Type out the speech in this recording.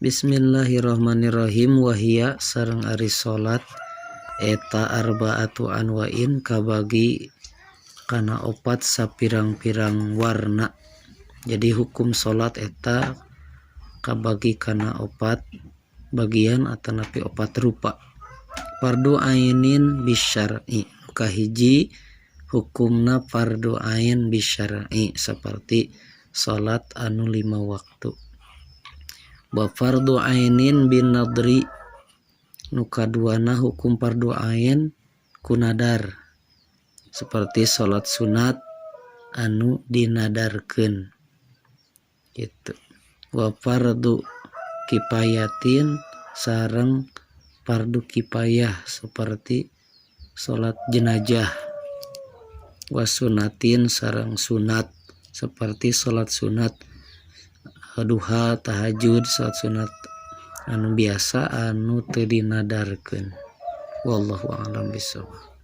Bismillahirrahmanirrahim. Wahia sareng ari salat eta arbaatu anwa'in kabagi kana opat sapirang-pirang warna. Jadi hukum salat eta kabagi kana opat bagian atanapi opat rupa. Fardu ainin bisyar'i, kahiji hukumna fardu ain bisyar'i seperti salat anu 5 waktu. Wa fardu ainin bin nadri, nu kaduana hukum fardu ain ku nadar seperti salat sunat anu dinadarkeun gitu. Wa fardu kifayatin sareng fardu kifayah seperti salat jenazah. Wa sunatin sareng sunat seperti salat sunat duha, tahajud, salat sunat anu biasa anu teu dinadarkeun. Wallahu a'lam bishawab.